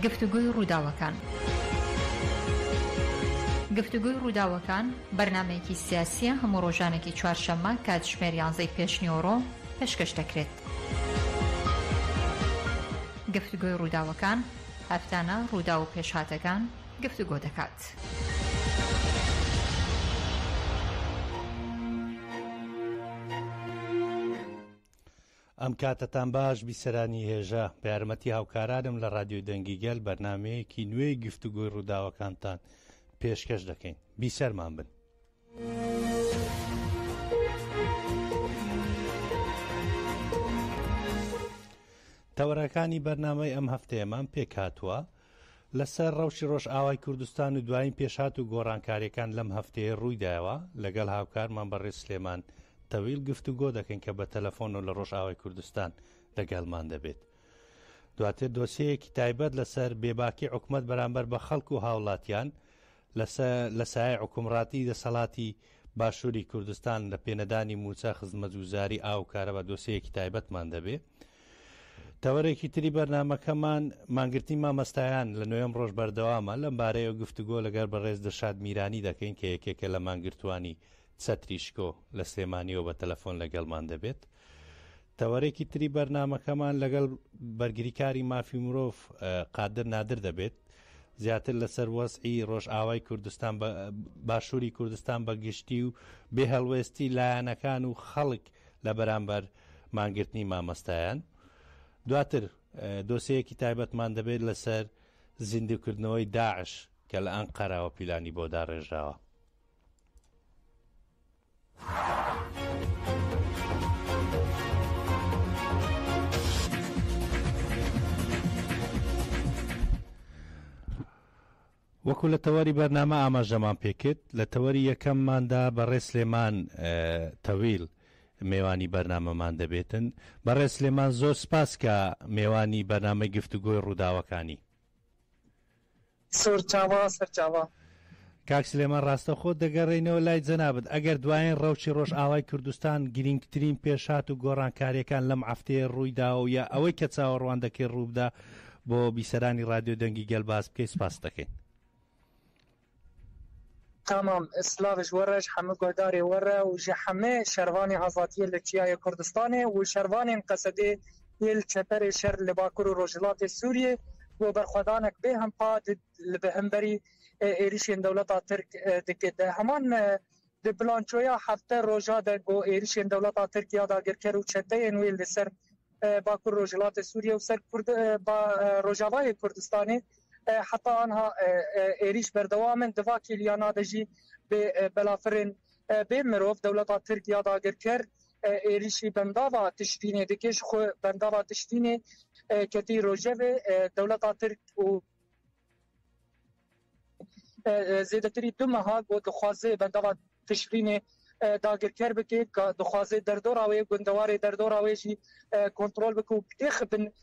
گفتوگۆی ڕووداوەکان. گفتوگۆی ڕووداوەکان بەرنامەیەکی سیاسییە هەموو ڕۆژانێکی چوارشەممە کاتژمێر یانزەی پێشنیوەڕۆ پێشکەش دەکرێت. گفتوگۆی ڕووداوەکان هەفتانە ڕووداو و پێشهاتەکان گفتوگۆ دەکات. ئەم کاتەتان باش بیسەرانی هێژا، بە یارمەتی هاوکارانم لە ڕادیۆی دەنگی گەل بەرنامەیەکی نوێی گفتوگۆی ڕووداوەکانتان پێشکەش دەکەین. بیسەرمان بن. تەوەرەکانی بەرنامەی ئەم هەفتەیەمان پێکهاتووە لەسەر ڕەوشی ڕۆژئاوای کوردستان و دوایین پێشهات و گۆڕانکاریەکان لەم هەفتەیە ڕوویدایەوە، لەگەڵ هاوکارمان بەڕێز سلێمان تەویل گفتوگۆ دەکەین کە بە تەلەفۆن و لە ڕۆژئاوای کوردستان لەگەڵمان دەبێت. دواتر دۆسیەیەکی تایبەت لەسەر بێباکی حکومەت بەرامبەر بە خەڵک و هاوڵاتیان لە سایەی حوکمڕاتی دەسەڵاتی باشووری کوردستان لە پێنەدانی مووچە، خزمەتگوزاری ئاو و کارەبا دۆسیەیەکی تایبەتمان دەبێ. تەوەرێکی تری بەرنامەکەمان مانگرتنی مامەستایان لە نۆیەم ڕۆژ بەردەوامە، لەم بارەیەوە گفتوگۆ لەگەڵ بەڕێز دڵشاد میرانی دەکەین کە یەکێکە لە مانگرتووانی چەتری شکۆ لە سلێمانیەوە بە تەلەفۆن لەگەڵمان دەبێت. تەوەرێکی تری بەرنامەکەمان لەگەڵ بەرگریکاری مافی مرۆڤ قادر نادر دەبێت زیاتر لەسەر وەزعی ڕۆژئاوای کوردستان بە باشووری کوردستان بە گشتی و بێ هەڵوێستی لایەنەکان و خەڵک لە بەرامبەر مانگرتنی مامەستایان دواتر دۆسەیەکی تایبەتمان دەبێت لەسەر زیندوکردنەوەی داعش کە لە ئەنقەراوە پیلانی بۆ داڕێژراوە. وەکو لە تەوەری بەرنامە ئاماژەمان پێکرد لە تەوەری یەکەمماندا بەڕێز سلێمان تەویل مێوانی بەرنامەمان دەبێتن. بەڕێز سلێمان زۆر سپاس کە مێوانی بەرنامەی گفتوگۆی ڕووداوەکانی. سەرچاوە سەرچاوە. کاک سلێمان ڕاستەوخۆ دەگەڕێینەوە لای جەنابت، ئەگەر دوایین ڕەوشی ڕۆژئاوای کوردستان گرینگترین پێشهات و گۆڕانکارییەکان لەم عەفتەیە ڕووی داوە و یا ئەوەی کە چاوەڕوان دەکەی ڕووبدا بۆ بیسەرانی ڕادیۆ دەنگی گەل باس بکەی سپاست دەکەین. تمام سلاv ji we re ji hemû guhdarê we re û ji hemê şervanê azadiyê li çiyayê Kurdistanê û şervanên qesedê yê li çeperê şer li Bakur û Rojhilatê Sûriyê ku berxwedanek bê hempa li bi hemberî êrişên dewleta Tirk dike. Di heman di bilançoya hefte roja de ku êrişên dewleta Tirk ya dagirker û çeteyên wê li ser Bakur Rojhilatê Sûriye û ser Kurd Rojavayê Kurdistanê heta anha êrîş berdewam in. Di va kêliyana de jî bê belafirên bê mirov dewleta Tirk ya dagirker êrîşî bendava Tişrînê dike. Ji xwe bendava Tişrînê ketî rojevê dewleta Tirk û Zêdetirî du meha ku dixwaze bendava Tişrînê dagirker bike, dixwaze derdora wê, gundewarê derdora wê jî kontrol bike û têxibin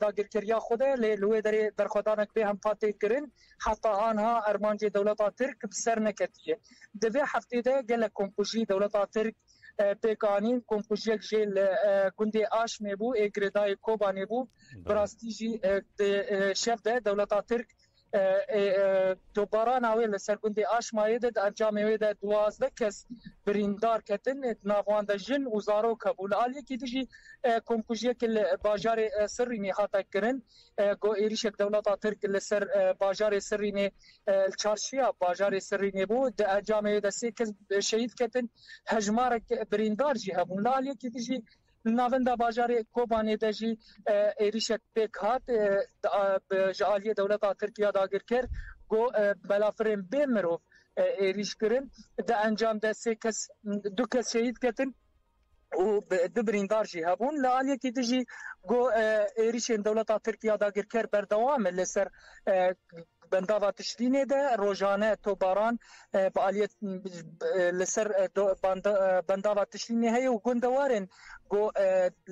dagirkeriya xwe de lê li wê derê berxwedanek bê hempa tê kirin. Heta anha armancê dewleta Tirk bi ser neketiye. Di vê heftê de gelek komkujî dewleta Tirk pêk anîn. Komkujiyek jê li gundê Aşmê bû ê girêdayê Kobanê bû. Bi rastî jî di şev de dewleta Tirk Topbarana wê li ser gundê Aşmayê de di encamê wê de 12 kes birîndar ketin, di nav wan de jin û zarok hebû. Li aliyekî din jî komkujiyek li bajarê Sirrînê hate kirin ku êrîşek dewleta Tirk li ser bajarê Sirrînê li çarşiya bajarê Sirrînê bû. Di encamê wê de sê kes şehîd ketin, hejmarek birîndar jî hebûn. Li aliyekî din jî Li navenda bajarê Kobanê de jî êrîşek pêk hat ji aliyê dewleta Tirk ya dagirker ku balafirên bê mirov êrîş kirin. Di encam de sê kes du kes şehîd ketin û du birîndar jî hebûn. Li aliyekî din jî ku êrîşên dewleta Tirk ya dagirker berdewam e li ser Bendava Tişrînê de rojane topbaran bi aliyê li ser Bendava Tişrînê heye û gundewarên ku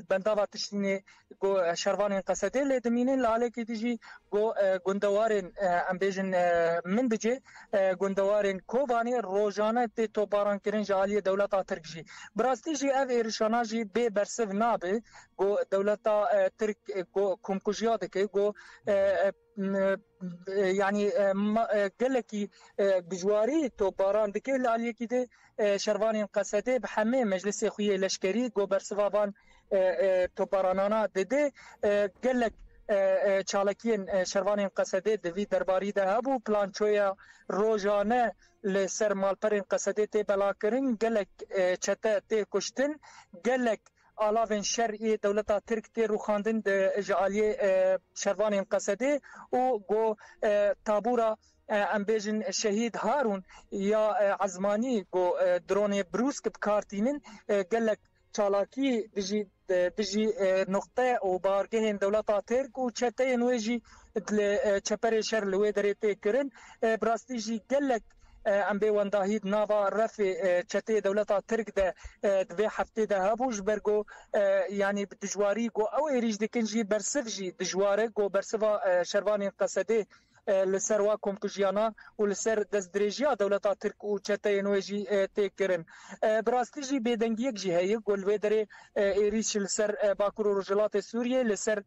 Bendava Tişrînê ku şervanên Qesedê lê dimînin li aliyekî din jî ku gundewarên em bêjin Minbicê gundewarên Kobanê rojane tê topbarankirin ji aliyê dewleta Tirk jî. Bi rastî jî ev êrişana jî bê bersiv nabe ku dewleta Tirk ku komkujiya dike ku. یعنی gelekî dijwarî topbaran dike li aliyekî de şervanên Qesedê bi hemê meclisê xwe yê leşkerî ku bersiva van topbaranana dide gelek çalakiyên şervanên Qesedê di vî derbarî de hebû plançoya rojane li ser malperên Qesedê tê belakirin gelek çete tê kuştin gelek alavên şer ê dewleta Tirk tê rûxandin ji aliyê şervanên Qesedê û got tabûra em bêjin Şehîd Harûn ya ezmanî ku dronê Brûsk bi kar tînin gelek çalakî dijî dijî nuqte û bargehên dewleta Tirk û çeteyên wê jî li çeperê şer li wê derê tê kirin. Bi rastî jî gelek Em bê wendahî di nava refê çeteyê dewleta Tirk de di vê heftê de hebû ji ber ku yanî bi dijwarî ku ew êrîş dikin jî bersiv jî dijwar e ku bersiva şervanên Qesedê li ser wa komkujiyana û li ser destdirêjiya dewleta Tirk û çeteyên wê jî tê kirin. Bi rastî jî bêdengiyek jî heye ku li wê derê êrîş li ser Bakur û Rojhilatê Sûriyê li ser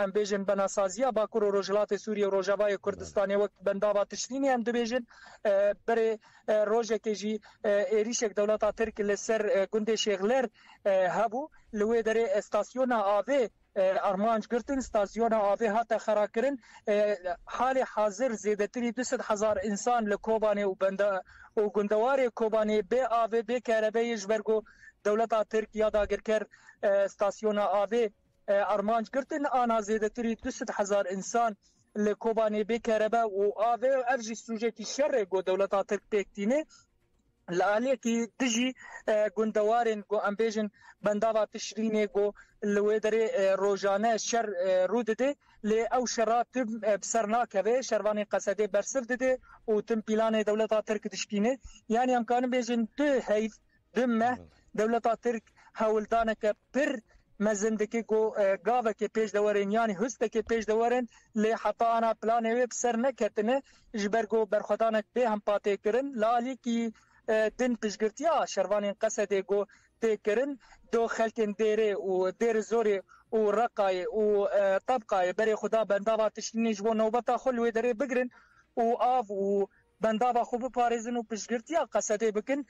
em bêjin benasaziya Bakur û Rojhilatê Sûriyê û Rojavayê Kurdistanê wek bendava Tişrînê em dibêjin berê rojekê jî êrîşek dewleta Tirk li ser gundê Şêxler hebû li wê derê stasyona avê armanc girtin stasyona avê hate xerakirin halê hazir zêdetirî 200 hezar însan li Kobanê û benda û gundewarê Kobanê bê avê bê kerebeyê ji ber ku dewleta Tirk ya dagirker stasyona avê armanc girtin ana zêdetirî 200 hezar însan li Kobanê bê kerebe û avê ev jî sûcekî şerê ku dewleta Tirk pêk tîne li aliyekî dijî gundewarên ku em bêjin bendava Tişrînê ku li wê derê rojane şer rû dide lê ew şera tim bi ser nakeve şervanên Qesedê bersiv dide û tim pîlanê dewleta Tirk dişkîne yanî em karin bêjin du heyv du meh dewleta Tirk hewldaneke pir mezin dike ku gavekê pêş de werin yanî hustekê pêş de werin lê heta ana planê wê bi ser neketine ji ber ku berxwedanek bê hempa tê kirin li aliyekî din piştgirtiya şervanên Qesedê ku tê kirin do xelkên Dêrê û Dêrizorê û Reqayê û Tebqayê berê xwe da bendava Tişrînê ji bo nobeta xwe li wê derê bigirin û av û bendava xwe biparêzin û piştgirtiya Qesedê bikin.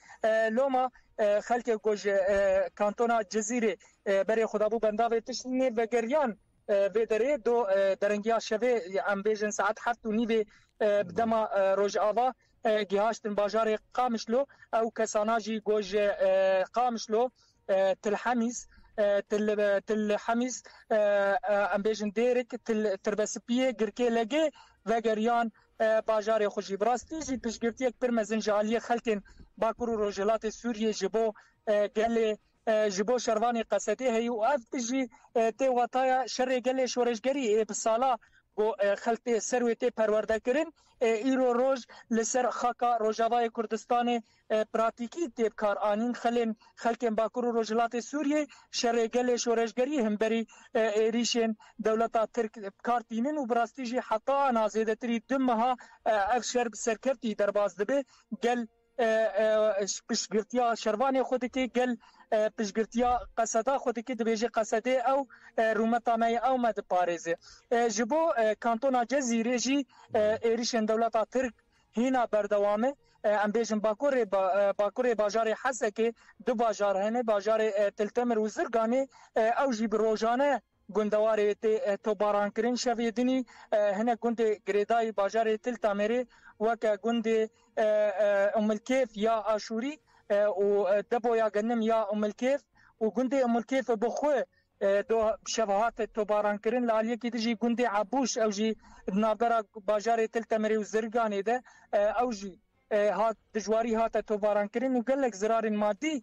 Loma xelkê ku ji kantona Cizîrê berê xwe dabû bendavê Tişrînê vegeriyan vê derê do derengiya şevê em bêjin saet heft û nîvê bi dema Rojava gihaştin bajarê Qamişlo ew kesana jî ku ji Qamişlo Til Hemîs Til Til Hemîs em bêjin Dêrik Til Tirbesipiyê Girkê Legê vegeriyan bajarê xwe jî. Bi rastî jî piştgirtiyek pir mezin ji aliyê xelkên Bakur û Rojhilatê Sûriyê ji bo gelê ji bo şervanê Qesedê heye û ev jî tê wetaya şerê gelê şoreşgerî ê bi sala ku xelk tê ser wê tê perwerdekirin îro roj li ser xaka Rojavayê Kurdistanê pratîkî tê bikaranîn xelên xelkên Bakur û Rojhilatê Sûriyê şerê gelê şoreşgerî hemberî êrîşên dewleta Tirk bikar tînin û bi rastî jî heta ana zêdetirî du meha ev şer bi serkeftî derbas dibe gel piştgirtiya şervanê xwe dike gel piştgirtiya qeseda xwe dike dibêje qesedê ew rûmeta me ye ew me diparêze. Ji bo kantona Cezîrê jî êrîşên dewleta Tirk hîna berdewam e. Em bêjin bakurê bakurê bajarê Hesekê du bajar hene bajarê Til Temir û Zirganê ew jî bi rojane gundewarê tê topbarankirin şevê dinî hinek gundê girêdayî bajarê Til Tamerê weke gundê Umilkêf ya Aşûrî û depoya genim ya Umilkêf û gundê Umilkêf bi xwe do şev hate topbarankirin li aliyekî dijî gundê Ebûş ew jî di navbera bajarê Til Temirê û Zirganê de ew jî hat dijwarî hate topbarankirin û gelek zirarên madî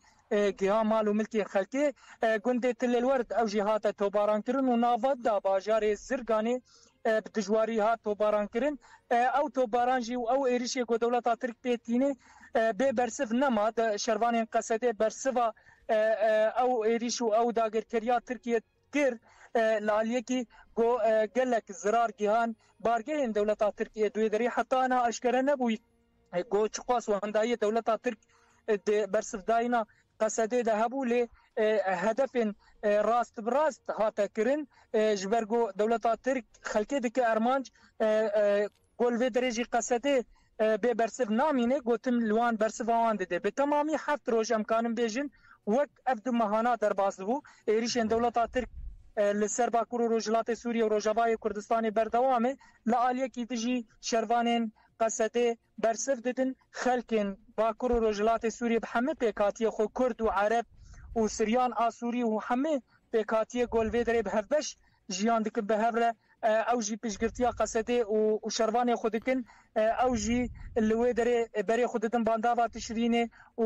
giha mal û milkên xelkê gundê Til El-Werd ew jî hate topbarankirin û navenda bajarê Zirganê bi dijwarî hat topbarankirin ew topbaran jî û ew êrişê ku dewleta Tirk pê tînê bê bersiv nema di şervanên Qesedê bersiva ew êriş û ew dagirkeriya Tirkiye kir li aliyekî ku gelek zirar gihan bargehên dewleta Tirkiye duê derî heta niha eşkere nebû ku çiqas wendayiyê dewleta Tirk di bersivdayîna Qesedê de hebû lê. hedefên rast bi rast hate kirin ji ber ku dewleta Tirk xelkê dike armanc ku li vê derê jî qesedê bê bersiv namîne gotin li wan bersiva wan dide. Bi temamî heft roj em kanin bêjin wek ev du mehana derbas dibû. Êrîşên dewleta Tirk li ser Bakur û Rojhilatê Sûriye û Rojavayê Kurdistanê berdewam e. Li aliyekî dijî şervanên qesedê bersiv didin xelkên Bakur û Rojhilatê Sûriyê bi hemû pêkhatiyê xwe Kurd û Ereb û Siryan, Asûrî û hemû pêkhatiyê ku li vê derê bi hevbeş jiyan dikin bi hev re ew jî piştgirtiya Qesedê û şervanê xwe dikin ew jî li wê derê berê xwe didin bandava Tişrînê û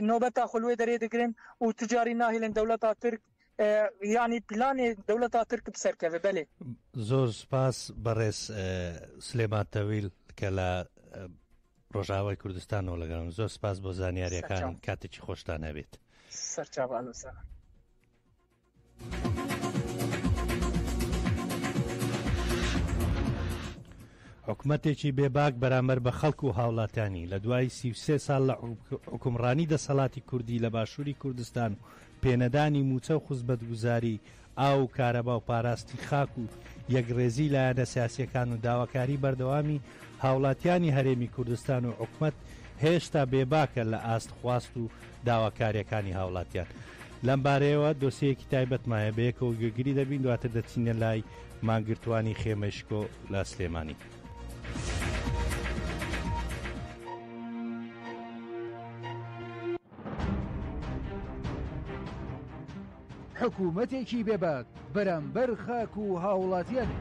nobeta xwe li wê derê digirin û tu carî nahêlin dewleta Tirk Yanî planê dewleta Tirk bi ser keve belê. Zor spas بەڕێز سلێمان تەویل کە لە ڕۆژاوای کوردستانەوە لەگەڵم زۆر سپاس بۆ زانیاریەکان کاتێکی خۆشتان هەبێت. سەرچاو ئەلوسەلام. حکومەتێکی بێباک بەرامبەر بە خەڵک و هاوڵاتیانی، لە دوای 33 ساڵ لە حوکمڕانی دەسەڵاتی کوردی لە باشووری کوردستان و پێنەدانی مووچە و خزمەتگوزاری ئاو و کارەبا و پاراستنی خاک و یەکڕێزیی لایەنە سیاسییەکان و داواکاری بەردەوامی هاوڵاتیانی هەرێمی کوردستان و حکومەت هێشتا بێباکە لە ئاست خواست و داواکارییەکانی هاوڵاتیان. لەمبارەیەوە دۆسیەیەکی تایبەتمان هەیە، بەیەکەوە گوێگری دەبین، دواتر دەچینە لای مانگرتووانی خێمەی شکۆ لە سلێمانی. حکوومەتێکی بێباک بەرامبەر خاک و هاوڵاتیانی.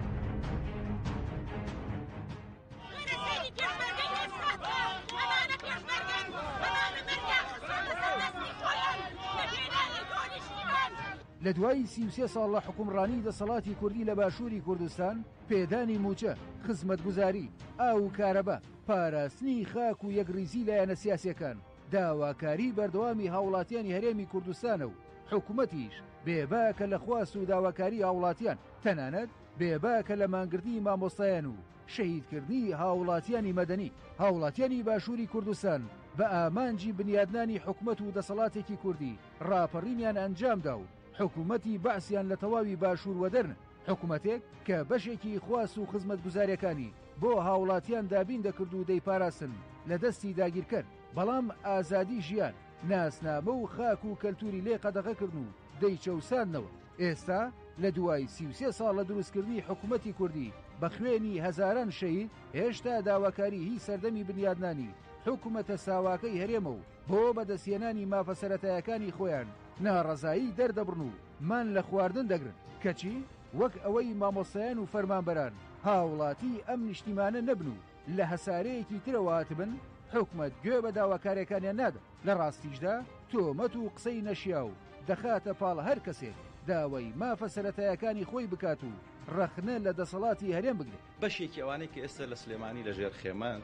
لە دوای 33 ساڵ لە حوکمڕانی دەسەڵاتی کوردی لە باشووری کوردستان، پێدانی مووچە، خزمەتگوزاری، ئاو و کارەبا، پاراستنی خاک و یەکڕیزی لایەنە سیاسییەکان، داواکاری بەردەوامی هاوڵاتیانی هەرێمی کوردستانە و حکومەتیش بێباکە لە خواست و داواکاری هاوڵاتیان، تەنانەت بێباکە لە مانگرتنی مامۆستایان و شەهیدکردنی هاوڵاتیانی مەدەنی. هاوڵاتیانی باشووری کوردستان بە ئامانجی بنیادنانی حکومەت و دەسەڵاتێکی کوردی ڕاپەڕینیان ئەنجامدا و حکومەتی بەعسیان لە تەواوی باشوور وەدەرنا، حکومەتێک کە بەشێکی خواست و خزمەتگوزاریەکانی بۆ هاوڵاتیان دابین دەکرد و دەیپاراستن لە دەستی داگیرکەر، بەڵام ئازادی ژیان، ناسنامە و خاک و کەلتوری لێ قەدەغە کردن و دەیچەوساندنەوە. ئێستا لە دوای 33 ساڵ لە دروستکردنی حکومەتی کوردی بە خوێنی هەزاران شەهید، هێشتا داواکاری هی سەردەمی بنیادنانی حکومەتە ساواکەی هەرێمە و بۆ بەدەستهێنانی مافە سەرەتایەکانی خۆیان ناڕەزایی دەردەبڕن و مان لە خواردن دەگرن، کەچی وەک ئەوەی مامۆستایان و فەرمانبەران هاوڵاتی ئەم نیشتیمانە نەبن و لە هەسارەیەکی ترەوە هاتبن، حکومەت گوێ بە داواکاریەکانیان نادا، لە ڕاستیشدا تۆمەت و قسەی نەشیاو دەخاتە پاڵ هەر کەسێک داوای مافە سەرەتایەکانی خۆی بکات و ڕەخنە لە دەسەڵاتی هەرێم بگرێت. بەشێکی ئەوانەی کە ئێستا لە سلێمانی لە ژێر خێمەن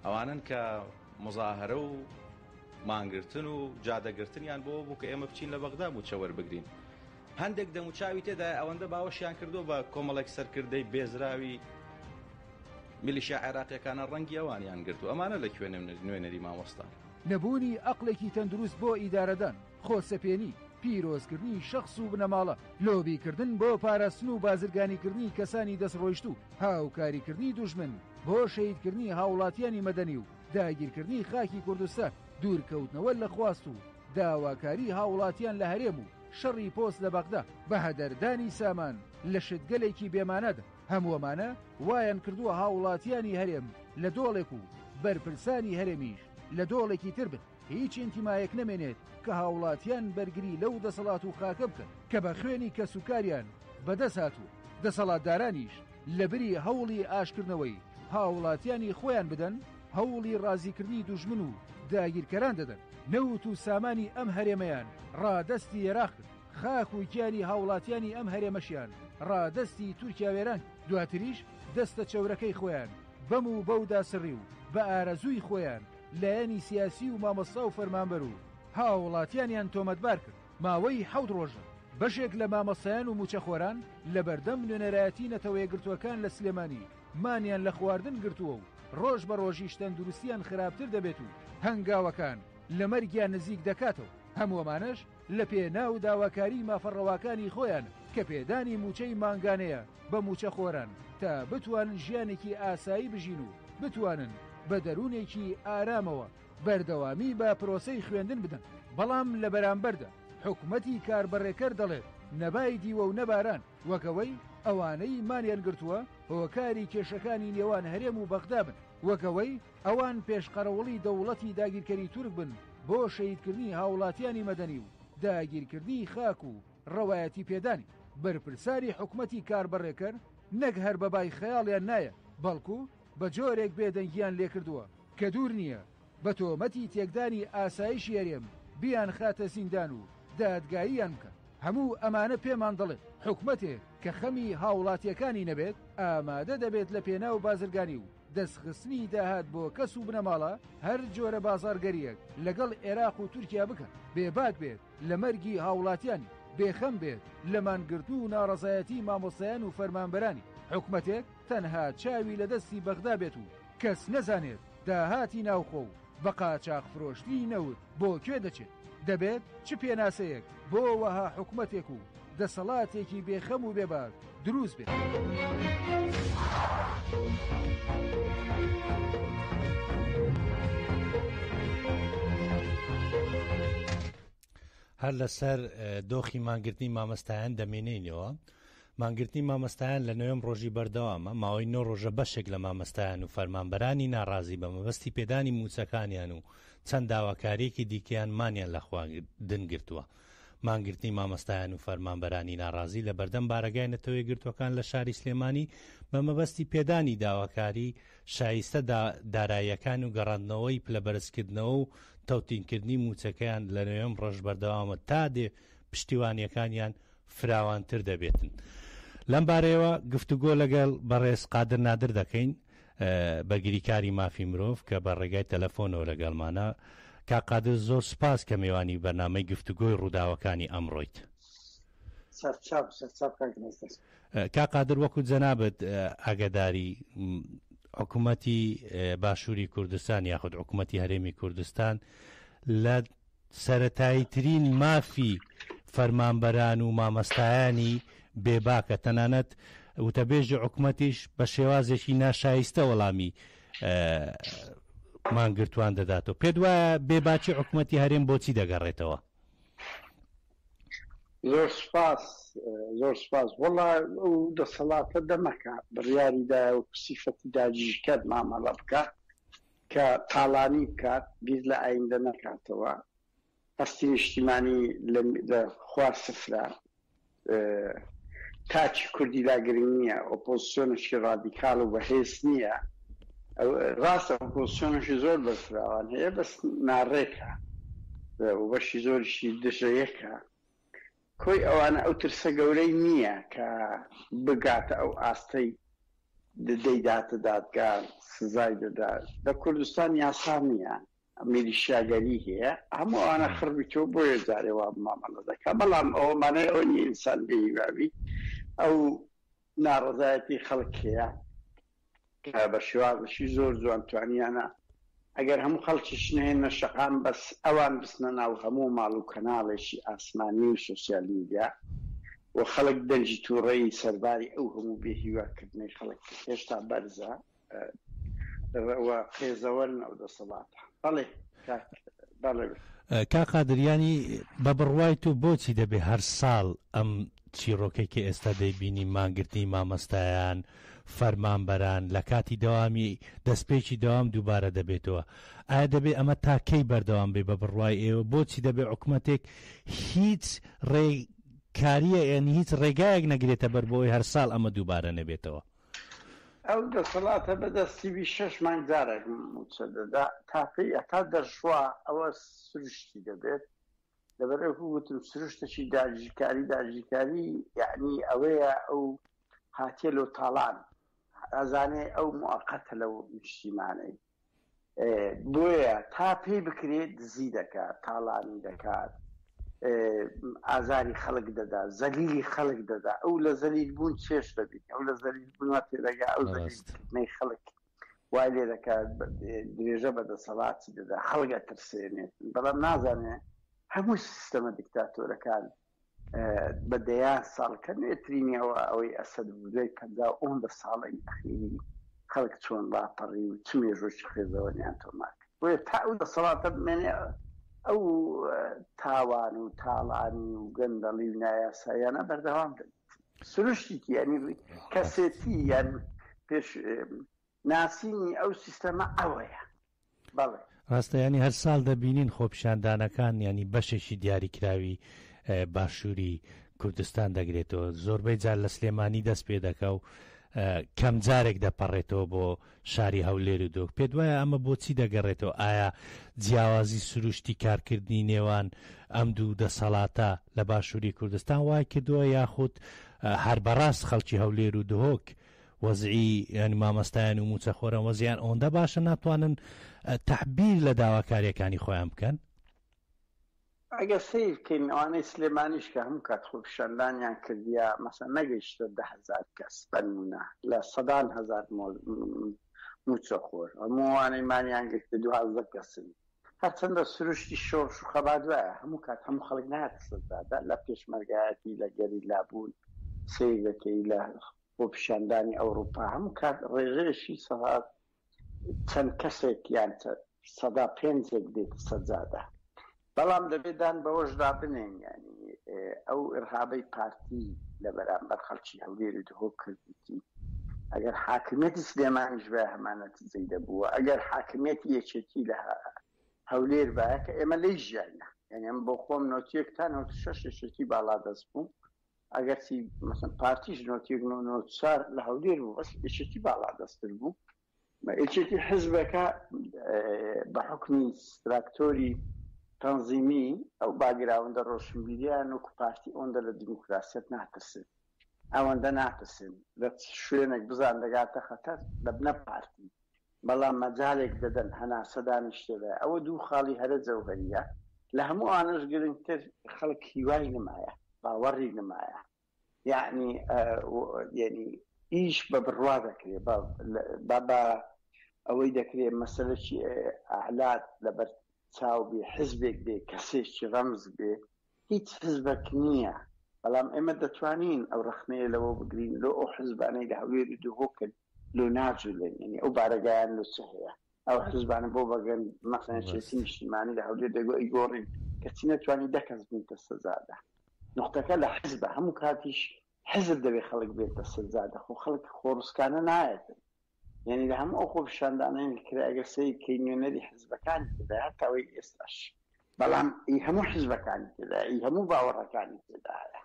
ئەوانەن کە موزاهەرە و مانگرتن و جادەگرتنیان بۆ بوو کە ئێمە بچین لە بەغدا مووچە وەربگرین. هەندێک دەموچاوی تێدایە ئەوەندە باوەشیان کردووە بە کۆمەڵێک سەرکردەی بێزراوی میلیشیا عێراقیەکانە ڕەنگی ئەوانیان گرتوو ئەمانە لە کوێ نوێنەری مامۆستان. نەبوونی ئەقڵێکی تەندروست بۆ ئیدارەدان، خۆسەپێنی، پیرۆزکردنی شەخس و بنەماڵە، لۆبیکردن بۆ پاراستن و بازرگانیکردنی کەسانی دەستڕۆیشتوو، هاوکاریکردنی دوژمن بۆ شەهیدکردنی هاوڵاتیانی مەدەنی و داگیرکردنی خاکی کوردستان، دوورکەوتنەوە لە خواست و داواکاری هاوڵاتیان لە هەرێم و شەڕی پۆست لە بەغدا، بەهەدەردانی سامان لە شتگەلێکی بێمانادا، هەموو ئەمانە وایان کردووە هاوڵاتیانی هەرێم لە دۆڵێک و بەرپرسانی هەرێمیش لە دۆڵێکی تر بن، هیچ ئینتیمایەک نەمێنێت کە هاوڵاتیان بەرگری لەو دەسەڵات و خاکە بکەن کە بە خوێنی کەسوکاریان بەدەست هاتووە، دەسەڵاتدارانیش لەبری هەوڵی ئاشتکردنەوەی هاوڵاتیانی خۆیان بدەن، هەوڵی ڕازیکردنی دوژمن و داگیرکەران دەدەن. نەوت و سامانی ئەم هەرێمەیان ڕادەستی ئێراق کرد، خاک و گیانی هاوڵاتیانی ئەم هەرێمەشیان ڕادەستی تورکیا وێران کرد، دواتریش دەستە چەورەکەی خۆیان بەم و بەودا سڕی و بە ئارەزووی خۆیان لایەنی سیاسی و مامۆستا و فەرمانبەر و هاوڵاتیانیان تۆمەتبار کرد. ماوەی حەوت ڕۆژە بەشێک لە مامۆستایان و مووچەخۆران لەبەردەم نوێنەرایەتی نەتەوەیەکگرتووەکان لە سلێمانی مانیان لە خواردن گرتووە و ڕۆژ بە ڕۆژیش تەندروستیان خراپتر دەبێت و هەنگاوەکان لە مەرگیان نزیک دەکاتەوە. هەموو ئەمانەش لە پێناو داواکاری مافە ڕەواکانی خۆیان کە پێدانی مووچەی مانگانەیە بە مووچەخۆران تا بتوانن ژیانێکی ئاسایی بژین و بتوانن بە دەروونێکی ئارامەوە بەردەوامی بە پرۆسەی خوێندن بدەن، بەڵام لە بەرامبەردا حکومەتی کاربەڕێکەر دەڵێت نە بای دیوە و نە باران، وەک ئەوەی ئەوانەی مانیان گرتووە هۆکاری کێشەکانی نێوان هەرێم و بەغدا بن، وەک ئەوەی ئەوان پێشقەرەوڵی دەوڵەتی داگیرکەری تورک بن بۆ شەهیدکردنی هاوڵاتیانی مەدەنی و داگیرکردنی خاک و ڕەوایەتی پێدانی. بەرپرسانی حکومەتی کاربەڕێکەر نەک هەر بە بای خەیاڵیان نایەن، بەڵکو بە جۆرێک بێدەنگیان لێکردووە کە دوور نییە بە تۆمەتی تێکدانی ئاسایشی هەرێم بیانخاتە زیندان و دادگاییان بکەن. هەموو ئەمانە پێمان دەڵێت حکومەتێک کە خەمی هاوڵاتییەکانی نەبێت، ئامادە دەبێت لە پێناو بازرگانی و دەستخستنی داهات بۆ کەس و بنەماڵە هەر جۆرە بازاڕگەرییەک لەگەڵ ئێراق و تورکیا بکات، بێباک بێت لە مەرگی هاوڵاتیانی، بێخەم بێت لە مانگرتن و ناڕەزایەتی مامۆستایان و فەرمانبەرانی، حکومەتێک تەنها چاوی لە دەستی بەغدا بێت و کەس نەزانێت داهاتی ناوخۆ و بە قاچاخ فرۆشتنی نەوت بۆ کوێ دەچێت؟ دەبێت چ پێناسەیەک بۆ وەها حکومەتێک و دەسەڵاتێکی بێ خەم و بێباک دروست بێت؟ هەر لەسەر دۆخی مانگرتنی مامەستایان دەمێنینەوە. مانگرتنی مامەستایان لە نوێم ڕۆژی بەردەوامە، ماوەی نۆ ڕۆژە بەشێک لە مامەستایان و فەرمانبەرانی ناڕازی بە مەبەستی پێدانی مووچەکانیان و چەند داواکارییەکی دیکەیان مانیان لە خواردن گرتووە. مانگرتنی مامەستایان و فەرمانبەرانی ناڕازی لە بەردەم بارەگای نەتەوەیەکگرتووەکان لە شاری سلێمانی بە مەبەستی پێدانی داواکاری شایستە داراییەکان و گەڕاندنەوەی پلەبەرزکردنەوە و تەوتینکردنی مووچەکەیان لە نۆیەم ڕۆژ بەردەوامە تا دێ پشتیوانییەکانیان فراوانتر دەبێتن. لەم بارەیەوە گفتوگۆ لەگەڵ بەڕێز قادر نادر دەکەین، بەرگریکاری مافی مرۆڤ کە بە ڕێگای تەلەفۆنەوە لەگەڵمانە. کاک قادر زۆر سوپاس کە مێوانی بەرنامەی گفتوگۆی ڕووداوەکانی ئەمڕۆیت. سەرچاو سەرچاو کاک نەزەر. کاک قادر وەکو جەنابت ئاگاداری حکوومەتی باشووری کوردستان یاخود حکوومەتی هەرێمی کوردستان لە سەتاییترین مافی فەرمانبەران و مامەستایانی بێباکە تەنانەت وتەبێژی حکوومەتیش بە شێوازێکی ناشایستە وەڵامی مانگرتوان دەداتەوە پێت وایە بێباکی حکوومەتی هەرێم بۆچی دەگەڕێتەوە؟ زۆر سوپاس زۆر سوپاس وەڵا ئەو دەسەڵاتە دەمەکە بڕیاری دایە و سیفەتی داگیرکەر مامەڵە بکات کە تاڵانی بکات بیر لە ئایندە نەکاتەوە هەستی نیشتیمانی لە خوار سفرە تاکی کوردی لا گرنگ نییە ئۆپۆزسیۆنێکی ڕادیکاڵ و بەهێز نییە ڕاستە ئۆپۆزسیۆنێکی زۆر بەرفراوان هەیە بەس ناڕێکە و بەشی زۆریشی دژە یەکە کۆی ئەوانە ئەو ترسە گەورەی نییە کە بگاتە ئەو ئاستەی دەیداتە دادگا سزای دەدا لە کوردستان یاسا نییە میلیشیاگەری هەیە هەموو ئەوانە خڕ بیتەوە بۆیە جارێ وا مامەڵە دەکا بەڵام ئەوە مانای ئەوە نییە ئینسان بێ هیواوی ئەو ناڕەزایەتی خەڵک هەیە کە بە شێوازێکی زۆر جوان توانیانە ئەگەر هەموو خەڵکیش نەهێنە شەقام بەس ئەوان بچنە ناو هەموو ماڵ و کەناڵێکی ئاسمانی و سۆسیال میدیا و خەڵک دەنگی تووڕەیی سەرباری ئەو هەموو بێهیواکردنەی خەڵک هێشتا بەرزە و قێزەوەرن ئەو دەسەڵاتە. بەڵێ کاک بەڵێ. کاک قادر یانی بە بڕوای تۆ بۆچی دەبێ هەر ساڵ ئەم چیڕۆکەی کە ئێستا دەیبینی مانگرتنی مامەستایان فەرمانبەران لە کاتی دەوامی دەستپێکی دەوام دووبارە دەبێتەوە ئایا دەبێ ئەمە تا کەی بەردەوام بێ بە بڕوای ئێوە بۆچی دەبێ حکومەتێک هیچ ڕێ کاریە یانی هیچ ڕێگایەک نەگرێتە بەر بۆی هەر ساڵ ئەمە دووبارە نەبێتەوە؟ ئەو دەسەڵاتە بە دەستی بی شەش مانگ جارێک مووچە دەدا تا پێی هەتا دەرشوا ئەوە سروشتی دەبێت لەبەر ئەو وتم سروشتەکی داگیرکاری داگیرکاری یعنی ئەوەیە ئەو هاتیە لۆ تاڵان ئەزانێ ئەو موقتە لەو نیشتیمانەی بۆیە تا پێی بکرێت دزی دەکات، تاڵانی دەکات، ئازاری خەڵک دەدا، زەلیلی خەڵک دەدا، ئەو لە زەلیل بوون چێژ دەبینێ، ئەو لە زەلیل بوون وا تێدەگا، ئەو زەلیل کردنەی خەڵک وای لێ دەکات درێژە بە دەسەڵاتی دەدا، خەڵک ئەترسێنێت، بەڵام نازانێ. هەموو سیستەمە دیکتاتۆرەکان بە دەیان ساڵ کە نوێترینی ئەوە ئەوەی ئەسەد بوو دوای 50 ئەوەندە ساڵی ئەخیری خەڵک چۆن ڕاپەڕی و چ مێژووی قێزەوەنیان تۆمار کرد بۆیە تا ئەو دەسەڵاتە بمێنێ ئەو تاوان و تاڵانی و گەندەڵی و نایاساییانە بەردەوام دەبێت سروشتێکی ینی کەسێتی یان پێش ناسینی ئەو سیستەمە ئەوەیە. بەڵێ. ڕاستە یانی هەر ساڵ دەبینین خۆپیشاندانەکان یانی بەشێکی دیاریکراوی باشووری کوردستان دەگرێتەوە زۆربەی جار لە سلێمانی دەست پێ دەکا و کەم جارێک دەپەڕێتەوە بۆ شاری هەولێر و دۆک پێت وایە ئەمە بۆچی دەگەڕێتەوە ئایا جیاوازی سروشتی کارکردنی نێوان ئەم دوو دەسەڵاتە لە باشووری کوردستان وای کردووە یاخود هەر بەڕاست خەڵکی هەولێر و دهۆک وەزعی یانی مامۆستایان و مووچەخۆران وەزعیان ئەوەندە باشە ناتوانن تەعبیر لە داواکارییەکانی خۆیان بکەن؟ ئەگەر سەیر بکەین ئەوانەی سلێمانیش کە هەموو کات خۆپیشاندانیان کردیە مەسەن نەگەیشتە 10000 کەس بەنمونە لە سەدان هەزار مووچەخۆر هەموو ئەوانەی مانیان گرتە 12 کەسن هەرچەندە سروشتی شۆڕش و خەبات وایە هەموو کات هەموو خەڵک نایەتە سەرجادە لە پێشمەرگایەتی لە گەریلا بوون سەیر دەکەی لە خۆپیشاندانی ئەوڕوپا هەموو کات ڕێژەیەکی سەدا چەند کەسێک یان سەدا پێنجێک دێتە سەجادە بەڵام دەبێت دان بەوەشدا بنێن ینی ئەو ئرهابەی پارتی لە بەرامبەر خەڵکی هەولێر و دهۆک کردیتی ئەگەر حاکمیەتی سلێمانیش بە هەمان نەتیجەی دەبووە ئەگەر حاکمیەتی یەکێتی لە هەولێر باە کە ئێمە لی ژیانە یعنی ئەم بۆ خۆم نۆتیەک تا 96 یەکێتی باڵادەست بوو ئەگەرچی مەسەن پارتیش نۆتیەک نۆ نۆ چار لە هەولێر بوو بەس یەکێتی باڵادەستتر بوو یەکێتی حزبەکە بە حکمی ستراکتۆری تەنزیمی ئەو باگراوندە ڕۆشنبیریان وەکو پارتی ئەوەندە لە دیموکراسیەت ناترسن ئەوەندە ناترسن لە شوێنێک بزان دەگاتە خەتەر دەبنە پارتی بەڵام مەجالێک دەدەن هەناسەدانیش تێدایە ئەوە دوو خاڵی هەرە جەوهەریە لە هەموو ئەوانەش گرنگتر خەڵک هیوای نمایە باوەڕی نمایە یعنی یعنی ئیش بە بڕوا دەکرێ بە بە ئەوەی دەکرێ مەسەلەکی ئەعلات لەبەر چاو بێ حزبێک بێ کەسێکی ڕەمز بێ هیچ حزبەک نییە بەڵام ئێمە دەتوانین ئەو ڕەخنەیە لەوە بگرین لۆ ئەو حزبانەی لە هەولێر و دهۆکن لۆ ناجولێن یعنی ئەو بارەگایان لۆ چ هەیە ئەو حزبانە بۆ بەگەن مەسەن یەکێتی نیشتیمانی لە هەولێر دەگۆ ئەیگۆڕین کەچی نەتوانی دە کەس بینتە سەجادە نوختەکە لە حزبە هەموو کاتیش حزب دەبێ خەڵک بێتە سەجادە خۆ خەڵک خۆڕسکانە نایەتن یعنی لە هەموو ئەو خۆپیشاندانەی کرا ئەگەر سەیر کەی نوێنەری حزبەکانی تێدا هەتا ئەوەی ئێستاش بەڵام ئی هەموو حزبەکانی تێدا ئی هەموو باوەڕەکانی تێدایە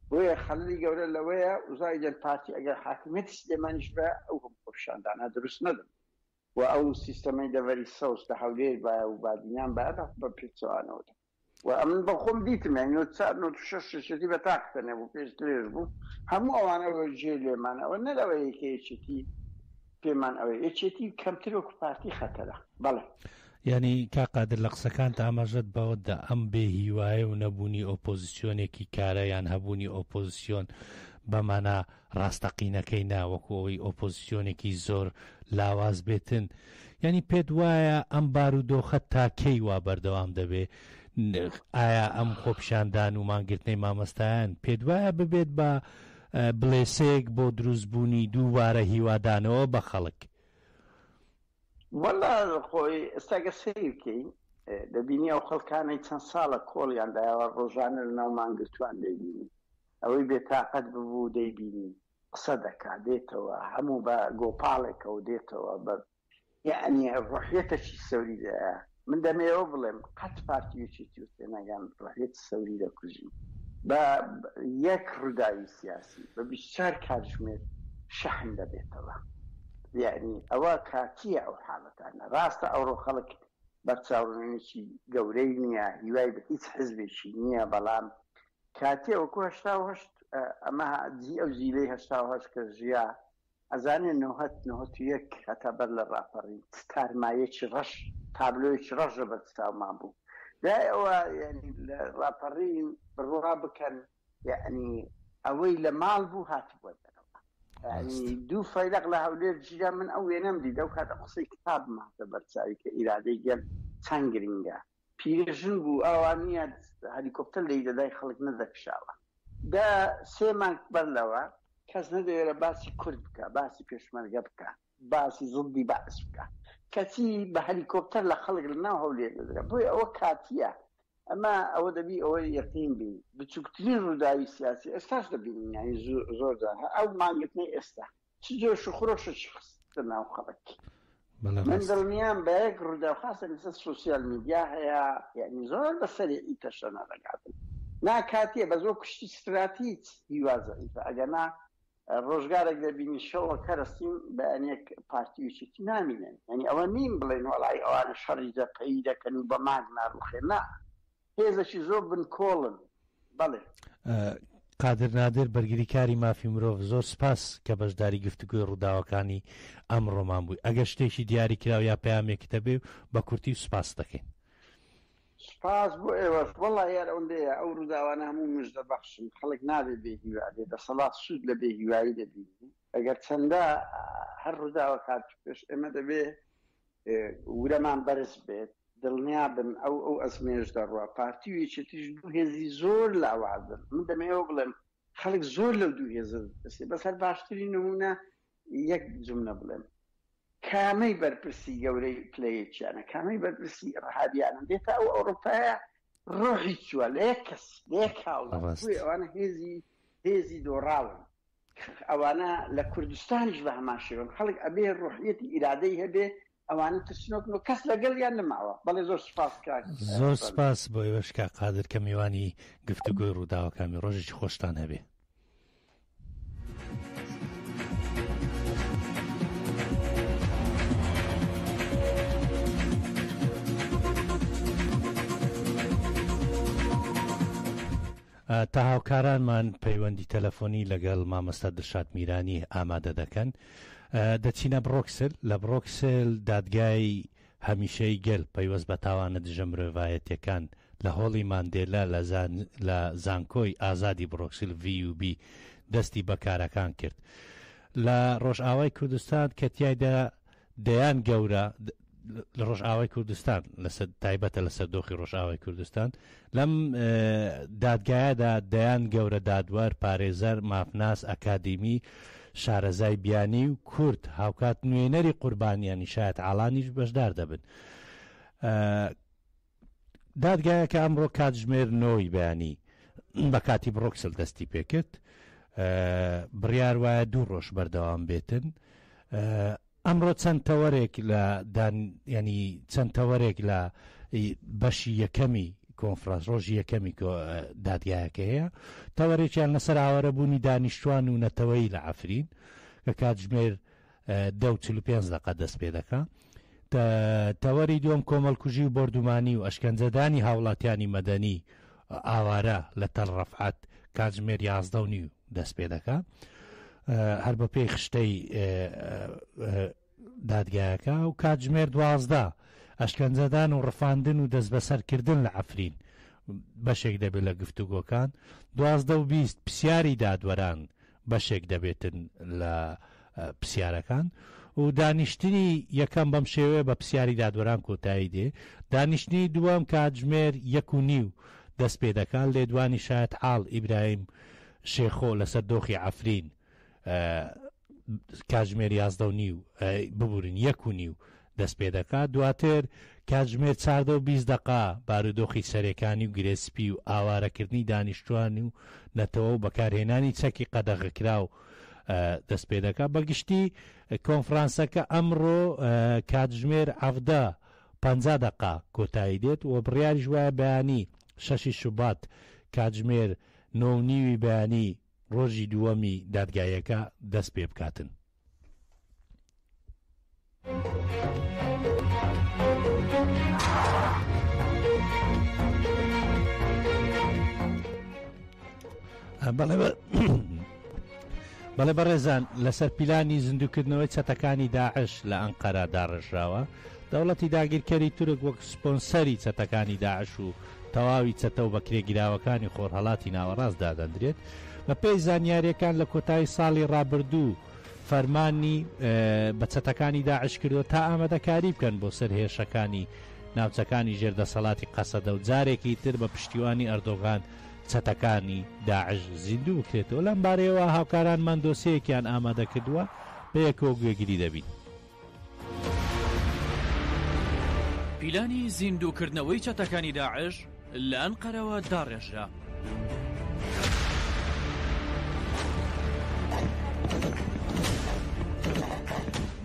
بۆیە خەللی گەورە لەوەیە وزای پارتی ئەگەر حاکمیەتی سلێمانیش بە ئەو هەموو خۆپیشاندانە دروست نەدەن و ئەو سیستەمەی دەڤەری سەوز لە هەولێر بایە و بادینان بایە بە بە پێچەوانەوە دەبوو. و ئەمن بە خۆم دیتم یانی نۆ چار نۆ شەش یەکێتی بە تاق تەنێ بوو پێشترێش بوو هەموو ئەوانە جێ لێمان ئەوە نە لەوەیە کە یەکێتی پێمان ئەوەیە یەکێتی کەمتر وەکو پارتی خەتەرە بەڵێ. یانی کاک قادر لە قسەکانت ئاماژەت بەوە دا ئەم بێ هیوایە و نەبوونی ئۆپۆزسیۆنێکی کارا یان هەبوونی ئۆپۆزسیۆن بە مانا ڕاستەقینەکەی نا وەکو ئەوەی ئۆپۆزسیۆنێکی زۆر لاواز بێتن یانی پێت وایە ئەم بارودۆخە تا کەی وا بەردەوام دەبێ ئایا ئەم خۆپیشاندان و مانگرتنەی مامەستایان پێت وایە ببێت بە بڵێسەیەک بۆ دروستبوونی دووبارە هیوادانەوە بە خەڵک؟ وەڵا خۆی ئێستا گەر سەیر بکەین دەبینی ئەو خەڵکانەی چەند ساڵە کۆڵیان دایەوە ڕۆژانە لەناو مانگرتووان دەیبینی ئەوەی بێتاقەت ببوو دەیبینی قسە دەکا دێتەوە هەموو بە گۆپاڵێکەوە دێتەوە بە یعنی ڕۆحیەتەکی سەوری دایە من دەمەوە بڵێم قەت پارتی یەکێتی و تێناگەن ڕۆحیەتی سەوری دەکوژین بە یەک ڕووداوی سیاسی بە 24 کاتژمێر شەحن دەبێتەوە یعنی ئەوە کاتیە ئەو حاڵەتانە ڕاستە ئەوڕۆ خەڵک بەرچاوڕوونیی گەورەی نییە هیوای بە هیچ حزبێکی نییە بەڵام کاتێ وەکو 88 ئەمە جی ئەو جیلەی 88 کە ژیا ئەزانێ نۆهەت نۆهەت و یەک هەتا بەر لە ڕاپەڕین چ تارمایەکی ڕەش تابلۆیەکی ڕەش لە بەر چاومان بوو دوای ئەوە یعنی لە ڕاپەڕین بڕوا بکەن یعنی ئەوەی لە ماڵ بوو هاتبووە دەرەوە یعنی دوو فەیلەق لە هەولێر گیرا من ئەو وێنەم دیت ئەو کاتە قسەی کتابم هاتە بەرچاوی کە ئیرادەی گەل چەند گرنگە. پیرێژن بوو ئاوا نییە هەلیکۆپتەر لێی دەدای خەڵک نەدەکشاوە. دە سێ مانگ بەر لەوە کەس نەدەوێرا باسی کورد بکا، باسی پێشمەرگە بکا، باسی زڵدی بەعس بکا، کەچی بە هەلیکۆپتەر لە خەڵک لە ناو هەولێر دەدرا. بۆیە ئەوە کاتییە. ئەمە ئەوە دەبی ئەوە یەقین بین بچووکترین ڕووداوی سیاسی ئێستاش دەبینین یانی زۆر جار هەر ئەو مانگرتنەی ئێستا چ جۆش و خرۆشێکی خستە ناو خەڵک. بەڵێ من ڕاست. دڵنیام بە یەک ڕووداو خاصە ئێستا سۆسیال میدیا هەیە یعنی زۆر بە سەریعی تەشەنە دەکاتن نا کاتیە بە زۆر کوشتی ستراتیج هیوا زەعیفە ئەگەر نا ڕۆژگارێک دەبینی شەوە کەرەستین بەیانیەک پارتی و یەکێتی نامینن یعنی ئەوە نین بڵێن وەڵای ئەوانە شەڕی جەبهەیی دەکەن و بە مانگ ناڕوخێن نا هێزەکی زۆر بنکۆڵن بەڵێ. قادر نادر بەرگریکاری مافی مرۆڤ زۆر سپاس کە بەشداری گفتوگۆی ڕووداوەکانی ئەمڕۆمان بووی ئەگەر شتێکی دیاریکراو یا پەیامێکت هەبێ بە کورتی و سپاست دەکەین. سپاس بۆ ئێوەش وەڵا یار ئەوەندەیە ئەو ڕووداوانە هەموو مژدە بەخشن خەڵک نابێ بێ هیوا بێ دەسەڵات سوود لە بێ هیوایی دەبینی ئەگەر چەندە هەر ڕووداوەک هات پێش ئێمە دەبێ ورەمان بەرز بێت دڵنیا بن ئەو ئەو ئەزمێش دەڕوا پارتی و یەکێتیش دوو هێزی زۆر لاوازن من دەمەوێت بڵێم خەڵک زۆر لەو دوو هێزە دەترسێ بەس هەر باشترین نمونە یەک جملە بڵێم کامەی بەرپرسی گەورەی پلە یەکیانە کامەی بەرپرسی ڕهابیانە دێتە ئەو ئەوروپایە ڕۆحی چووە لە یەک کەس لە یەک هاوڵات بۆیە ئەوانە هێزی هێزی دۆڕاون ئەوانە لە کوردستانیش بە هەمان شێوەن خەڵک ئەبێ ڕۆحیەتی ئیرادەی هەبێ ئەوانە ترسنۆکن و کەس لەگەڵیان نەماوە بەڵێ زۆر سوپاس کاک زۆر سپاس بۆ ئێوەش کاک قادر کە میوانی گفتوگۆی ڕووداوەکانی ڕۆژێکی خۆشتان هەبێ. تا هاوکارانمان پەیوەندی تەلەفۆنی لەگەڵ مامۆستا دلشاد میرانی ئامادە دەکەن دەچینە بڕۆکسل لە بڕۆکسل دادگای هەمیشەی گەل پەیوەست بە تاوانە دژە مرۆڤایەتیەکان لە هۆڵی ماندێلا لە زانکۆی ئازادی بڕۆکسل VUB دەستی بە کارەکان کرد لە ڕۆژئاوای کوردستان کە تیایدا دەیان گەورە لە ڕۆژئاوای کوردستان لەسەر تایبەتە لەسەر دۆخی ڕۆژئاوای کوردستان لەم دادگایەدا دەیان گەورە دادوەر پارێزەر مافناس ئەکادیمی شارەزای بیانی و کورد هاوکات نوێنەری قوربانیانی شایەتحاڵانیش بەشدار دەبن دادگایەکە ئەمڕۆ کاتژمێر نۆی بەیانی بە کاتی بڕۆکسل دەستی پێکرد بڕیار وایە دوو ڕۆژ بەردەوام بێتن ئەمڕۆ چەند تەوەرێک لە دان ینی چەند تەوەرێک لە بەشی یەکەمی کۆنفرانس ڕۆژی یەکەمی دادگایەکە هەیە تەوەرێکیان لەسەر ئاوارەبوونی دانیشتوان و نەتەوەیی لە عەفرین کە کاتژمێر دە و 45 دەقە دەست پێ دەکا. تەوەری دووەم کۆمەڵکوژی و بۆردومانی و ئەشکەنجەدانی هاوڵاتیانی مەدەنی ئاوارە لە تەل ڕەفعەت کاتژمێر یازدە و نیو دەست پێ دەکا. هەر بە پێی خشتەی دادگایەکە و کاتژمێر دوازدە ئەشکەنجەدان و ڕفاندن و دەستبەسەرکردن لە عەفرین بەشێک دەبێت لە گفتوگۆکان دوازدە و 20 پرسیاری دادوەران بەشێک دەبێتن لە پرسیارەکان و دانیشتنی یەکەم بەم شێوەیە بە پرسیاری دادوەران کۆتایی دێ دانیشتنی دووەم کاتژمێر یەک و نیو دەست پێ دەکات لێدوانی شایەتحاڵ ئیبراهیم شێخۆ لەسەر دۆخی عەفرین کاتژمێر یازدە و نیو ببورن یەک و نیو دەست پێ دەکات دواتر کاتژمێر چاردە و 20 دەقا بارودۆخی سەرێکانی و گرێ سپی و ئاوارەکردنی دانیشتوان و نەتەوە و بەکارهێنانی چەکی قەدەغەکراو دەست پێ دەکات بەگشتی کۆنفرانسەکە ئەمڕۆ کاتژمێر عەڤدە 50 دەقا کۆتایی دێت و بڕیاریش وایە بەیانی شەشی شوبات کاتژمێر نۆ و نیوی بەیانی ڕۆژی دووەمی دادگاییەکە دەست پێ بکاتن. بەڵێ بەڕێزان لەسەر پیلانی زیندووکردنەوەی چەتەکانی داعش لە ئەنقەرە داڕێژراوە دەوڵەتی داگیرکەری تورک وەک سپۆنسەری چەتەکانی داعش و تەواوی چەتە و بەکرێگیراوەکانی خۆرهەڵاتی ناوەڕاست دادەندرێت. بەپێی زانیارییەکان لە کۆتایی ساڵی ڕابردوو فەرمانی بە چەتەکانی داعش کردووە تا ئامادەکاری بکەن بۆ سەر هێرشەکانی. ناوچەکانی ژێر دەسەڵاتی قەسەدە و جارێکی تر بە پشتیوانی ئەردۆغان چەتەکانی داعش زیندوو بکرێتەوە. لەم بارەیەوە هاوکارانمان دۆسیەیەکیان ئامادە کردووە، بەیەکەوە گوێگری دەبین. پیلانی زیندووکردنەوەی چەتەکانی داعش لە ئەنقەرەوە داڕێژرا.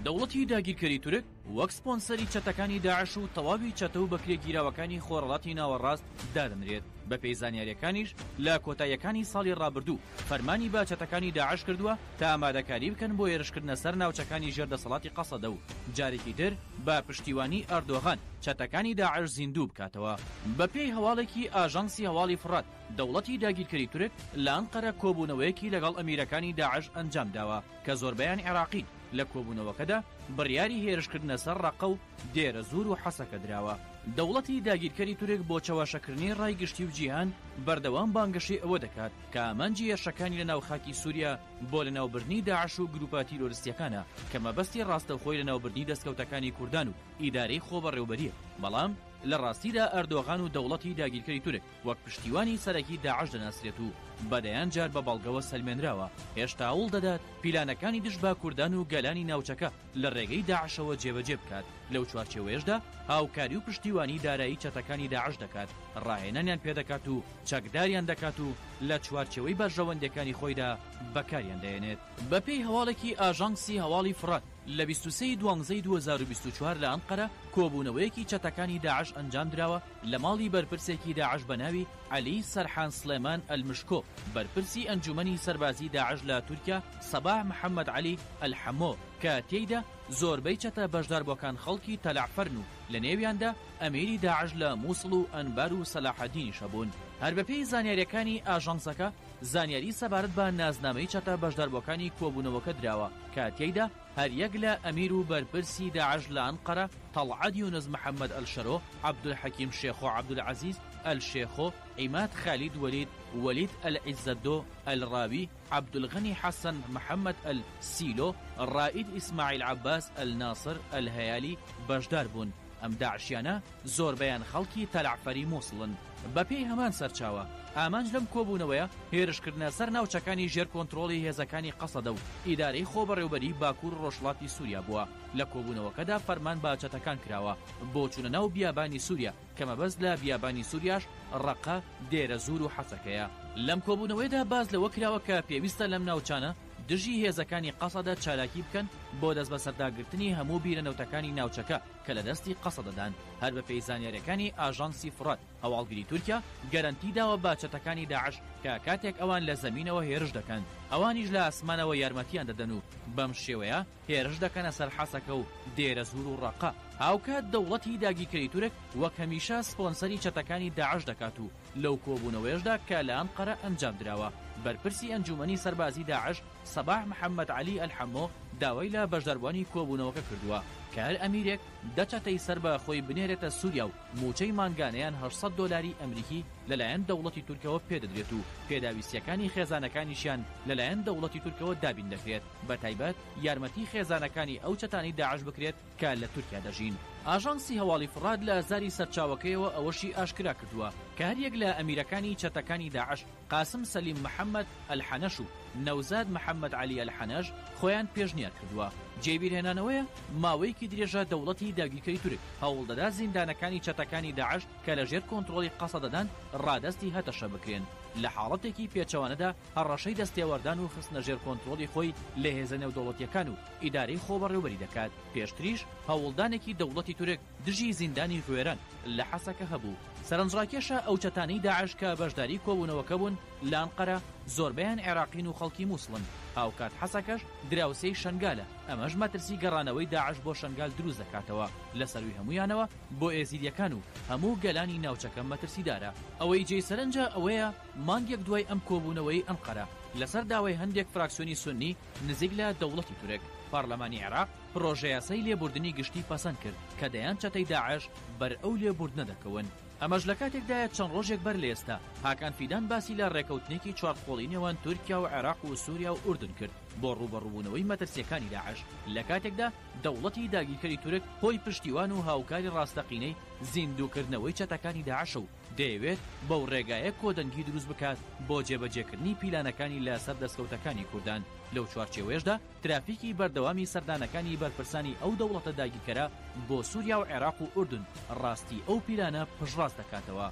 دەوڵەتی داگیرکەری تورک وەک سپۆنسەری چەتەکانی داعش و تەواوی چەتە و بەکرێگیراوەکانی خۆرهەڵاتی ناوەڕاست دادەنرێت، بەپێی زانیارییەکانیش لە کۆتاییەکانی ساڵی ڕابردوو فەرمانی بە چەتەکانی داعش کردووە تا ئامادەکاری بکەن بۆ هێرشکردنە سەر ناوچەکانی ژێر دەسەڵاتی قەسەدە و جارێکی تر بە پشتیوانی ئەردۆغان چەتەکانی داعش زیندوو بکاتەوە. بەپێی هەواڵێکی ئاژانسی هەواڵی فڕات، دەوڵەتی داگیرکەری تورک لە ئەنقەرە کۆبوونەوەیەکی لەگەڵ ئەمیرەکانی داعش ئەنجامداوە کە زۆربەیان عێراقین، لە کۆبوونەوەکەدا بڕیاری هێرشکردنە سەر ڕەققە و دێرەزوور و حەسەکە دراوە. دەوڵەتی داگیرکەری تورک بۆ چەواشەکردنی ڕای گشتی و جیهان بەردەوام بانگەشەی ئەوە دەکات کە ئامانجی هێرشەکانی لە ناو خاکی سوریا بۆ لەناوبردنی داعش و گروپە تیرۆرستیەکانە کە مەبەستی ڕاستەوخۆی لەناوبردنی دەستکەوتەکانی کوردان و ئیدارەی خۆبەڕێوبەریە، بەڵام لە ڕاستیدا ئەردۆغان و دەوڵەتی داگیرکەری تورک وەک پشتیوانی سەرەکی داعش دەناسرێت و بە دەیان جار بە بەڵگەوە سەلمێنراوە هێشتا هەوڵ دەدات پیلانەکانی دژ بە کوردان و گەلانی ناوچەکە لە ڕێگەی داعشەوە جێبەجێ بکات، لەو چوارچێوەیەشدا هاوکاری و پشتیوانی دارایی چەتەکانی داعش دەکات، ڕاهێنانیان پێدەکات و چەکداریان دەکات و لە چوارچێوەی بەرژەوەندیەکانی خۆیدا بەکاریان دەهێنێت. بەپێی هەواڵێکی ئاژانسی هەواڵی فڕات، لە 23 ی دوانزەی 2024 لە ئەنقەرە کۆبوونەوەیەکی چەتەکانی داعش ئەنجامدراوە لە ماڵی بەرپرسێکی داعش بەناوی عەلی سەرحان سڵێمان ئەلمشکۆ، بەرپرسی ئەنجومەنی سەربازی داعش لە تورکیا سەباح محەمەد عەلی ئەلحەمۆ، کە تێیدا زۆربەی چەتە بەشداربووەکان خەڵکی تەلەعفەرن و لەنێویاندا ئەمیری داعش لە موسڵ و ئەنبار و سەلاحەدینیش هەبوون. هەر بەپێی زانیارییەکانی ئاژانسەکە، زانیاری سەبارەت بە نازنامەی چەتە بەشداربووەکانی کۆبوونەوەکە دراوە کە تێیدا هەریەک لە ئەمیر و بەرپرسی داعش لە ئەنقەرە، تەڵعەت یونس محەمەد ئەلشەرۆ، عەبدولحەکیم شێخۆ عەبدولعەزیز ئەلشێخۆ، عیماد خالید وەلید وەلید ئەلعیزەدۆ ئەلڕاوی، عەبدولغەنی حەسەن محەمەد ئەل سیلۆ، ڕائید ئیسماعیل عەباس ئەلناسر ئەلهەیالی بەشدار بوون. ئەم داعشیانە زۆربەیان خەڵکی تەلەعفەری موسڵن. بەپێی هەمان سەرچاوە، ئامانج لەم کۆبوونەوەیە هێرشکردنە سەر ناوچەکانی ژێر کۆنترۆڵی هێزەکانی قەسەدە و ئیدارەی خۆبەڕێوبەریی باکوور و ڕۆژهەڵاتی سووریا بووە. لە کۆبوونەوەکەدا فەرمان بە چەتەکان کراوە بۆ چوونە ناو بیابانی سووریا کە مەبەست لە بیابانی سووریاش ڕەقە، دێرەزوور و حەسەکەیە. لەم کۆبوونەوەیەدا باس لەوە کراوە کە پێویستە لەم ناوچانە دژی هێزەکانی قەسەدە چالاکی بکەن بۆ دەستبەسەرداگرتنی هەموو بیرە نەوتەکانی ناوچەکە کە لە دەستی قەسەدەدان. هەر بەپێی زانیارییەکانی ئاژانسی فوڕات، هەواڵگری تورکیا گەرەنتی داوە بە چەتەکانی داعش کە کاتێک ئەوان لە زەمینەوە هێرش دەکەن، ئەوانیش لە ئاسمانەوە یارمەتیان دەدەن و بەم شێوەیە هێرش دەکەنە سەر حەسەکە و دێرەزوور و ڕەققە. هاوکات دەوڵەتی داگیرکەری تورک وەک هەمیشە سپۆنسەری چەتەکانی داعش دەکات و لەو کۆبوونەوەیەشدا کە لە ئەنقەرە ئەنجامدراوە، بەرپرسی ئەنجوومەنی سەربازی داعش سەباح محەمەد عەلی ئەلحەمۆ داوای لە بەشداربووانی کۆبوونەوەکە کردووە کە هەر ئەمیرێک دە چەتەی سەر بە خۆی بنێرێتە سووریا و مووچەی مانگانەیان 800 دۆلاری ئەمریکی لەلایەن دەوڵەتی تورکەوە پێدەدرێت و پێداویستییەکانی خێزانەکانیشیان لەلایەن دەوڵەتی تورکەوە دابین دەکرێت بەتایبەت یارمەتی خێزانەکانی ئەو چەتانەی داعش بکرێت کە لە تورکیا دەژین. ئاژانسی هەواڵی فوڕات لە زاری سەرچاوەکەیەوە ئەوەشی ئاشکرا کردووە کە هەریەک لە ئەمیرەکانی چەتەکانی داعش قاسم سەلیم محەمەد ئەلحەنەش و نەوزاد محەمەد عەلی ئەلحەنەش خۆیان پێشنیار کردووە. جێی بیرهێنانەوەیە ماوەیەکی درێژە دەوڵەتی داگیرکەری تورک هەوڵدەدات زیندانەکانی چەتەکانی داعش کە لە ژێر کۆنترۆڵی قەسەدەدان ڕادەستی هەتەشە بکرێن لە حاڵەتێکی پێچەوانەدا هەڕەشەی دەستێوەردان و خستنە ژێر کۆنترۆڵی خۆی لە هێزە نێودەوڵەتییەکان و ئیدارەی خۆبەڕێوبەری دەکات. پێشتریش هەوڵدانێکی دەوڵەتی تورک دژی زیندانی غوێران لە حەسەکە هەبوو. سەرنجڕاکێشە ئەو چەتانەی داعش کە بەشداری کۆبوونەوەکە بوون لە ئەنقەرە زۆربەیان عێراقین و خەڵکی موسڵن، هاوکات حەسەکەش دراوسێی شەنگالە، ئەمەش مەترسی گەڕانەوەی داعش بۆ شەنگال دروست دەکاتەوە، لە سەرووی هەموویانەوە بۆ ئێزیدییەکان و هەموو گەلانی ناوچەکە مەترسیدارە. ئەوەی جێی سەرنجە ئەوەیە مانگێک دوای ئەم کۆبوونەوەی ئەنقەرە، لەسەر داوای هەندێک فراکسیۆنی سوننی نزیک لە دەوڵەتی تورک، پارلەمانی عێراق پرۆژەیاسای لێبوردنی گشتی پەسەند کرد کە دەیان چەتەی داعش بەر ئەو لێبوردنە دەکەون. ئەمەش لە کاتێکدایە چەند ڕۆژێک بەر لە ئێستا هاکان فیدان باسی لە ڕێکەوتنێکی چوارقۆڵی نێوان تورکیا و عێراق و سوریا و ئوردن کرد. بۆ ڕووبەڕووبوونەوەی مەترسییەکانی داعش، لە کاتێکدا دەوڵەتی داگیرکەری تورک خۆی پشتیوان و هاوکاری ڕاستەقینەی زیندووکردنەوەی چەتەکانی داعشە و دەیەوێت بەو ڕێگایە کۆدەنگی دروست بکات بۆ جێبەجێکردنی پیلانەکانی لە سەر دەستکەوتەکانی کوردان، لەو چوارچێوەیەشدا ترافیکی بەردەوامی سەردانەکانی بەرپرسانی ئەو دەوڵەتە داگیرکەرە بۆ سوریا و عێراق و ئوردن ڕاستی ئەو پیلانە پشتڕاست دەکاتەوە.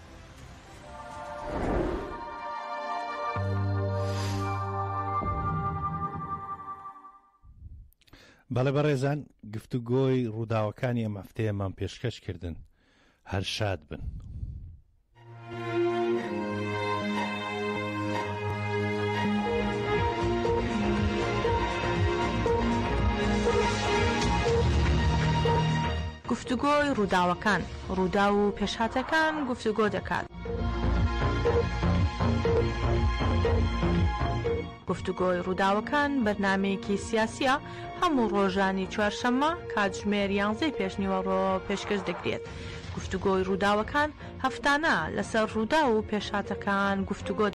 بەڵێ بەڕێزان گفتوگۆی ڕووداوەکانی ئەم هەفتەیەمان پێشکەش کردن هەر شاد بن. گفتوگۆی ڕووداوەکان، ڕووداو و پێشهاتەکان گفتوگۆ دەکات. گفتوگۆی ڕووداوەکان بەرنامەیەکی سیاسییە هەموو ڕۆژانی چوارشەممە کاتژمێر یانزەی پێشنیوەڕۆ پێشکەش دەکرێت. گفتوگۆی ڕووداوەکان هەفتانە لەسەر ڕووداو و پێشهاتەکان گفتوگۆ.